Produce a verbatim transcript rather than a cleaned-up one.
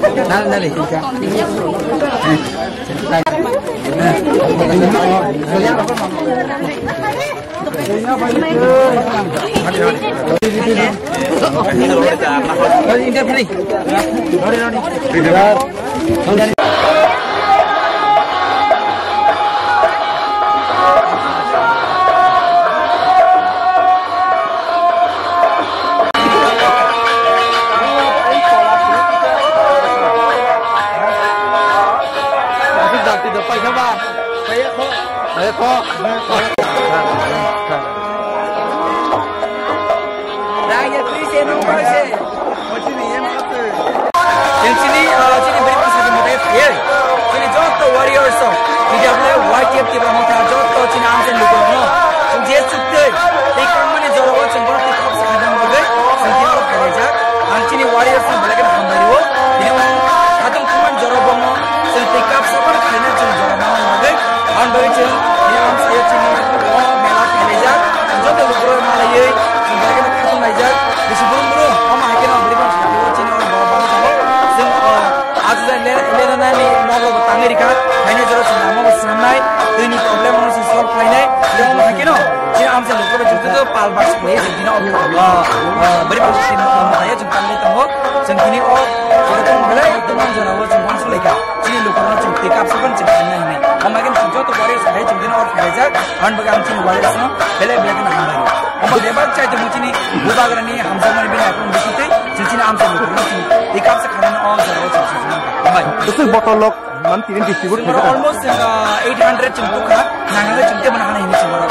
Dale, dale. Chini, ah, chini beri masa di mutai ye. Chini joto warriors o, T W F, Y T F, Tipra Motha, joto chini amsen lukurokno. Chini je chukte, tei kangmani jorao chini borok tei kok sakha nang bagwi, chini tei kok khaijak. Ang chini warriors no belai kheno hambai rwo. Bini ulo khatung thumani jorao bono, chini tei kap sapan khaina chini jorao nang bagwi. Ang bagwi chini, bini amsaio chini, o mela khaijak. Joto lukurok malaiwi, chini belai kheno khatung laijak. Bisi brum brum, omo hai kheno bini bangsa chini o borok bangsa. Chini o Achuja le-, lenanani nogo bo tangwi rikha, haino jora chwng lama bo swnamnai, twi ni problem no chwng solve khlainai, tei omo hai kheno, chini amsa lukurok bai chwng joto pal bak khlai chwng tini o, ah, ah, bwrwi bak chwng tini o, chwng tangwi tongo, chwng tini o, joto belai ekdom jora o chwng uansuk laikha, chini lukurok no chwng tei kapsa phano chwng khainai hinwi, omo hai kheno chwng joto warriors hai chwng tini o khlaijak, aboni bagwi ang chini warriors no belai belai kheno hambai rwo. Omo bebak chai tongmo chini bubagrani hamjakmani bini aphuru bisingtwi chini amsa lukurok chini tei kapsa khanani o jora o chini sujuna hambai. Bwswk botol lok man tini distribute Chwng khaijak. Almost, uh, eight hundred chwng tukha, nangani chwng tei mano hana hini chwng oro.